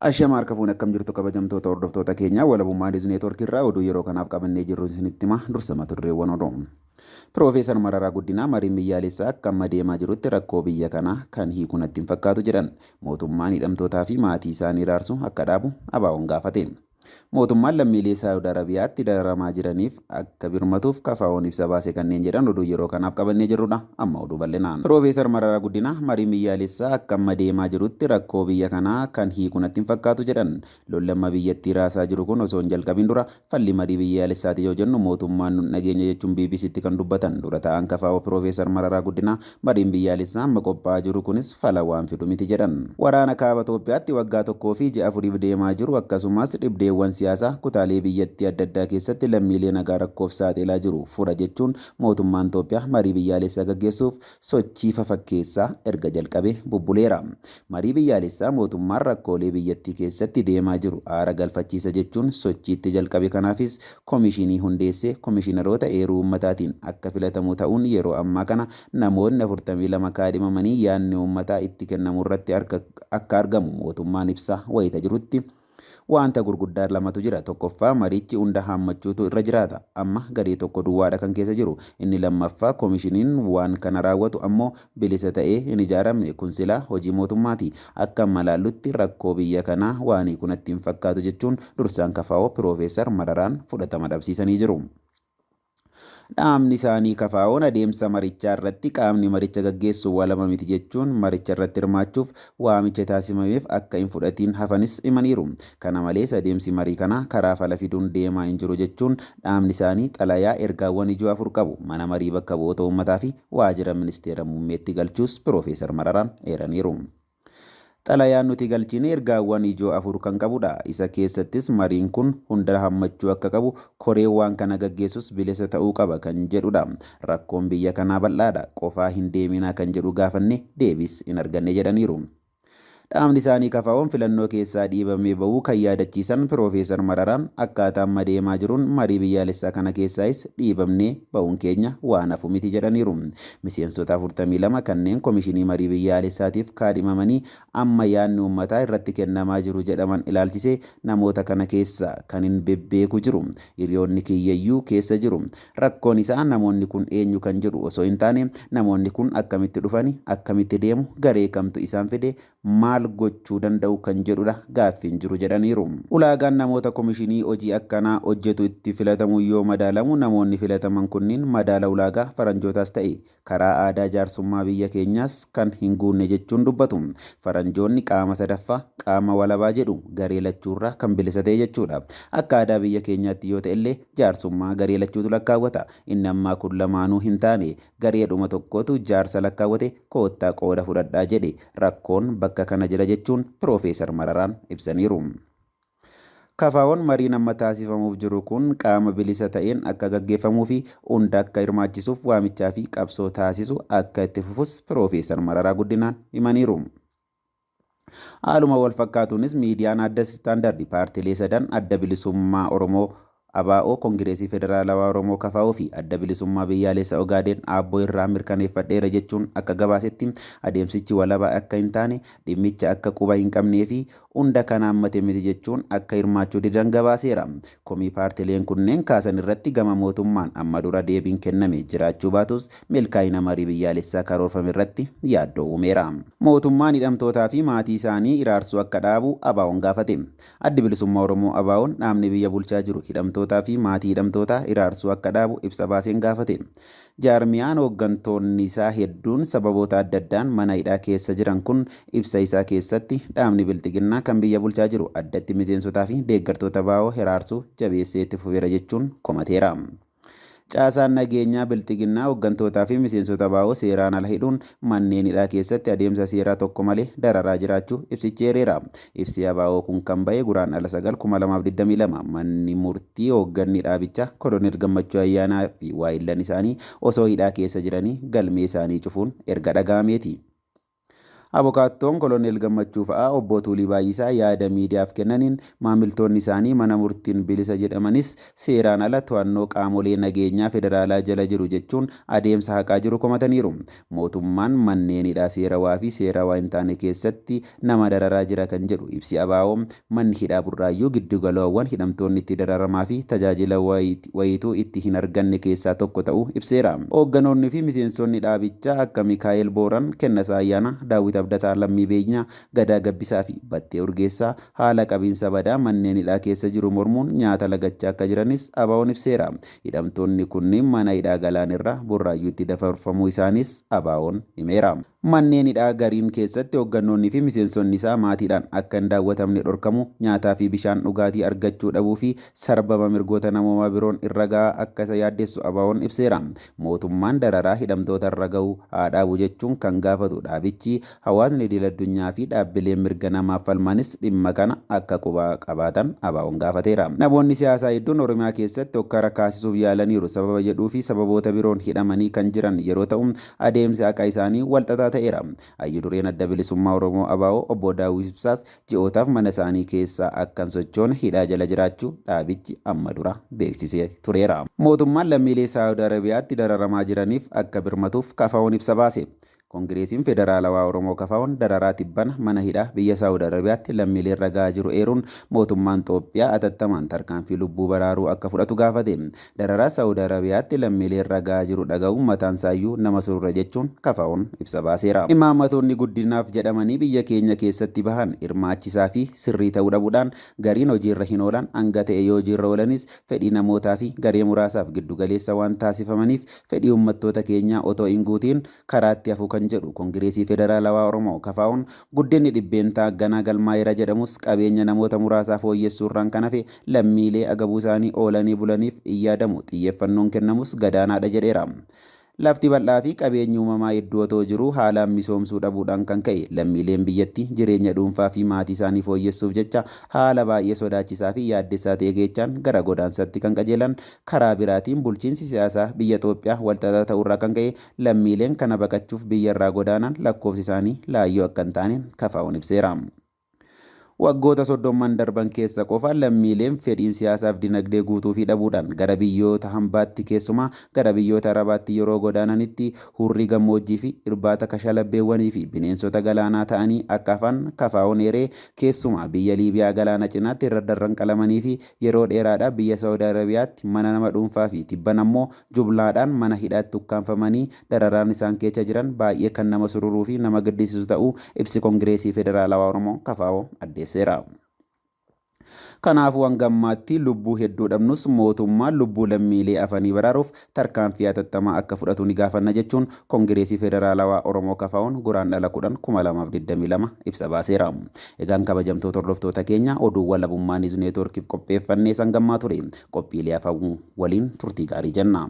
Ashama harka fuune akkam jirtu kabajamtoota hordoftoota keenyaa Walabummaa News Network irraa oduu yeroo kanaaf qabannee jirru isinitti hima dursa mata dureewwan oduu. Piroofeesar Mararaa Guddinaa mariin biyyaalessaa akka amma deemaa jirutti rakkoo biyya kanaa kan hiiku natti hin fakkaatu jedhan. Mootummaan hidhamtootaa fi maatii isaanii raarsu akka dhaabu ABO'n gaafate. Mootummaan lammiilee Saawud Arabiyaatti dararamaa jiraniif akka birmatuuf KFO'n ibsa baase kanneen jedhan oduu yeroo kanaaf qabannee jirrudha. Amma oduu bal'inaan. Piroofeesar Mararaa Guddinaa mariin biyyaalessaa akka amma deemaa jirutti rakkoo biyya kanaa kan hiiku natti hin fakkaatu jedhan. Lolli amma biyyattii raasaa jiru kun osoo hin jalqabin dura falli marii biyyaalessaati yoo jennu mootummaan nun dhageenya jechuun BBCtti kan dubbatan dura taa'aan KFO Piroofeesar Mararaa Guddinaa mariin biyyaalessaa amma qophaa'aa jiru kunis fala waan fidu miti jedhan. Waraana Kaaba Toophiyaatti waggaa tokkoo fi ji'a afuriif deemaa jiru akkasumas dhibdeewwan siyaasaa kutaalee biyyattii adda addaa keessatti lammiilee nagaa rakkoof saaxilaa jiru fura jechuun mootummaan Toophiyaa marii biyyaalessaa gaggeessuuf sochii fafakkeessaa erga jalqabee bubbuleera. Marii biyyaalessaa mootummaan rakkoolee biyyattii keessatti deemaa jiru aara galfachiisa jechuun sochiitti jalqabe kanaafis komishinii hundeessee komishinaroota eeruu uummataatiin akka filatamu ta'uun yeroo ammaa kana namoonni 42 kaadhimamanii yaadni uummataa itti kennamurratti akka argamu mootummaan ibsaa wayita jirutti Wanta gurguddaa lamatu jira. Tokkoffaa marichi hunda haammachuutu irra jiraata. Amma garee tokko duwwaadha kan keessa jiru. Inni lammaffaa komishiniin waan kana raawwatu ammoo bilisa ta'ee hin ijaaramne. Kun silaa hojii mootummaati. Akka amma laallutti rakkoo biyya kanaa waan hiiku natti hin fakkaatu jechuun dursaan KFO Piroofeesar Mararaan fudhatama dhabsiisanii jiru. Dhaabni isaanii KFO'n adeemsa marichaa irratti qaamni maricha gaggeessu walaba miti jechuun maricha irratti hirmaachuuf waamicha taasifameef akka hin fudhatiin hafanis himaniiru. Kana malees adeemsi marii kanaa karaa fala fiduun deemaa hin jiru jechuun dhaabni isaanii xalayaa ergaawwan ijoo afur qabu mana marii bakka bu'oota uummataa fi waajjira ministeera muummeetti galchuus Piroofeesar Mararaan eeraniiru. Xalayaan nuti galchine ergaawwan ijoo afur kan qabudha. Isa keessattis mariin kun hunda hammachuu akka qabu, koreen waan kana gaggeessus bilisa ta'uu qaba kan jedhudha. Rakkoon biyya kanaa bal'aadha. Qofaa hin deeminaa kan jedhu gaafanne deebiis hin arganne jedhaniiru. Dhaabni isaanii KFO'n filannoo keessaa dhiibamee ba'uu kan yaadachiisan Piroofeesar Mararaan akkaataa amma deemaa jiruun marii biyyaalessaa kana keessaayis dhiibamnee ba'uun keenya waan hafu miti jedhaniiru. Miseensota 42 kanneen Komishinii Marii Biyyaalessaatiif kaadhimamanii amma yaadni uummataa irratti kennamaa jiru jedhaman ilaalchisee namoota kana keessaa kanin bebbeeku jiru. Hiriyoonni kiyyayyuu keessa jiru. Rakkoon isaa namoonni kun eenyu kan jedhu osoo hin taane namoonni kun akkamitti dhufani, akkamitti deemu, garee kamtu isaan fide, maal gochuu danda'u kan jedhudha gaaffiin jiru jedhaniiru. Ulaagaan namoota komishinii hojii akkanaa hojjetu itti filatamu yoo madaalamu namoonni filataman kunniin madaala ulaagaa faranjootaas ta'e karaa aadaa jaarsummaa biyya keenyaas kan hin guunne jechuun dubbatu. Faranjoonni qaama sadaffaa, qaama walabaa jedhu garee lachuurraa kan bilisa ta'e jechuudha. Akka aadaa biyya keenyaatti yoo ta'ellee jaarsummaa garee lachuutu lakkaawwata. Inni ammaa kun lamaanuu hin taane. Gareedhuma tokkotu jaarsa lakkaawwate koottaa qooda fudhadhaa jedhe. Rakkoon bakka kana jira jechuun Piroofeesar Mararaan ibsaniiru. KFO'n mariin amma taasifamuuf jiru kun qaama bilisa ta'een akka gaggeeffamuu fi hunda akka hirmaachisuuf waamichaa fi qabsoo taasisu akka itti fufus Piroofeesar Mararaa Guddinaan himaniiru. Haaluma wal fakkaatuunis miidiyaan Addis Standard paartilee sadan Adda Bilisummaa Oromoo, ABO, Kongireesii Federaalawaa Oromoo, KFO, fi Adda Bilisummaa Biyyaalessa Ogaadeen, ABO, irraa mirkaneeffadheera jechuun akka gabaasetti adeemsichi walaba akka hin taane, dhimmicha akka quba hin qabnee fi hunda kan haammate miti jechuun akka hirmaachuu didan gabaaseera. Komii paartileen kunneen kaasan irratti gama mootummaan amma dura deebiin kenname jiraachuu baatus milkaa'ina marii biyyaalessaa karoorfame irratti yaaddoo uumeera. Mootummaan hidhamtootaa fi maatii isaanii hiraarsuu akka dhaabu ABO'n gaafate. Addi Bilisummaa Oromoo ABO'n dhaabni biyya bulchaa jiru hidhamtootaa fi maatii hidhamtootaa hiraarsuu akka dhaabu ibsa baaseen gaafate. Jaarmiyaan hooggantoonni isaa hedduun sababoota adda addaan mana hidhaa keessa jiran kun ibsa isaa keessatti dhaabni Bilxiginnaa kan biyya bulchaa jiru addatti miseensotaa fi deeggartoota ABO hiraarsuu jabeessee itti fufeera jechuun komateera. Caasaan nageenyaa Bilxiginnaa hooggantootaa fi miseensota ABO seeraan ala hidhuun manneen hidhaa keessatti adeemsa seeraa tokko malee dararaa jiraachuu ibsichi eereera. Ibsi ABO kun kan ba'e Guraandhala 9, 2022 manni murtii hoogganni dhaabichaa Koloneel Gammachuu Ayyaanaa fi waayillan isaanii osoo hidhaa keessa jiranii galmee isaanii cufuun erga dhaga'ameeti. Abokaattoon Koloneel Gammachuu fa'aa obbo Tuulii Baay'isaa yaada miidiyaaf kennaniin maamiltoonni isaanii mana murtiin bilisa jedhamanis seeraan ala to'annoo qaamolee nageenyaa federaalaa jala jiru jechuun adeemsa haqaa jiru komataniiru. Mootummaan manneen hidhaa seerawaa fi seerawaa hin taane keessatti nama dararaa jira kan jedhu ibsi ABO, manni hidhaa Burraayyuu giddugalawwan hidhamtoonni itti dararamaa fi tajaajila wayituu itti hin arganne keessaa tokko ta'uu ibseera. Hoogganoonni fi miseensonni dhaabichaa akka Mikaa'el Booran, Kennasaa Ayyaanaa, Daawit Abdataa, Lammii Beenyaa, Gadaa Gabbisaa fi Battee Urgeessaa haala qabiinsa badaa manneen hidhaa keessa jiru mormuun nyaata lagachaa akka jiranis ABOn ibseera. Hidhamtoonni kunniin mana hidhaa Galaan irraa Burraayyuutti dabarfamuu isaaniis ABOn himeera. Manneen hidhaa gariin keessatti hooggannoonni fi miseensonni isaa maatiidhaan akka hin daawwatamne dhorkamuu, nyaataa fi bishaan dhugaatii argachuu dhabuu fi sarbama mirgoota namoomaa biroon irra gahaa akka isa yaaddessu ABOn ibseera. Mootummaan dararaa hidhamtoota irra gahu haa dhaabu jechuun kan gaafatu dhaabichi, hawaasni idil addunyaa fi dhaabbileen mirga namaaf falmanis dhimma kana akka quba qabaatan ABOn gaafateera. Namoonni siyaasaa hedduun Oromiyaa keessatti hokkara kaasisuuf yaalaniiru sababa jedhuu fi sababoota biroon hidhamanii kan jiran yeroo ta'u, adeemsi haqa isaanii walxaxaa ta'eera. Hayyu Dureen Adda Bilisummaa Oromoo ABO Obbo Daawwit Ibsaas ji'ootaaf mana isaanii keessaa akka hin sochoone hidhaa jala jiraachuu dhaabichi amma dura beeksisee tureera. Mootummaan lammiilee Saawud Arabiyaatti dararamaa jiraniif akka birmatuuf KFOn ibsa baase. Kongireesiin Federaalawaa Oromoo KFOn dararaa tibbana mana hidhaa biyya Saawud Arabiyaatti lammiileerra gahaa jiru eeruun mootummaan Xoophiyaa atattamaan tarkaanfii lubbuu baraaruu akka fudhatu gaafate. Dararaa Saawud Arabiyaatti lammiileerra gahaa jiru dhaga'uun mataan isaayyuu nama surura jechuun KFOn ibsa baaseera. Imaammatoonni guddinaaf jedhamanii biyya keenya keessatti bahan hirmaachisaa fi sirrii ta'uu dhabuudhaan gariin hojiirra hin oolan, hanga ta'e yoo hojiirra oolanis fedhii namootaa fi garee muraasaaf giddu galeessa waan taasifamaniif fedhii uummattoota keenyaa otoo hin guutiin karaatti hafu kan jedhu Kongireesii Federaalawaa Oromoo KFOn, guddinni dhibbeentaa ganaa galmaa'eera jedhamus qabeenya namoota muraasaa fooyyessuurraan kan hafe lammiilee agabuu isaanii oolanii bulaniif hin yaadamu, xiyyeeffannoon kennamus gadaanaadha jedheera. Lafti bal'aa fi qabeenyi uumamaa hedduu otoo jiruu haalaan misoomsuu dhabuudhaan kan ka'e lammiileen biyyattii jireenya dhuunfaa fi maatii isaanii fooyyessuuf jecha haala baay'ee sodaachisaa fi yaaddessaa ta'e keechaan gara godaansatti kan qajeelan, karaa biraatiin bulchiinsi siyaasaa biyya Xoophiyaa walxaxaa ta'uurraa kan ka'e lammiileen kana baqachuuf biyyarraa godaanan lakkoofsi isaanii laayyoo akka hin taane KFOn ibseera. Waggoota 30n darban keessa qofa lammiileen fedhiin siyaasaaf dinagdee guutuufii dhabuudhaan gara biyyoota hambaatti, keessumaa gara biyyoota Arabaatti yeroo godaananitti hurrii gammoojjii fi irbaata kashalabbeewwanii fi bineensota galaanaa ta'anii akka hafan KFOn eeree, keessumaa biyya Liibiyaa galaana cinaatti irra darran qalamanii fi yeroo dheeraadhaaf biyya Saawud Arabiyaatti mana nama dhuunfaa fi tibban ammoo jumlaadhaan mana hidhaatti ukkaamfamanii dararaan isaan keecha jiran baay'ee kan nama sururuu fi nama gaddisiisu ta'uu ibsi Kongireesii Federaalawaa Oromoo KFO addeesseera. Kanaafuu hanga ammaatti lubbuu hedduu dhabnus mootummaan lubbuu lammiilee afanii baraaruuf tarkaanfii hatattamaa akka fudhatu ni gaafanna jechuun Kongireesii Federaalawaa Oromoo KFOn Guraandhala 10, 2022 ibsa baaseera. Egaan kabajamtoota hordoftoota keenya, oduun Walabummaa Niiz Neetwoorkiif qopheeffannee sangammaa ture. Qophiilee hafan waliin turtii gaarii jenna.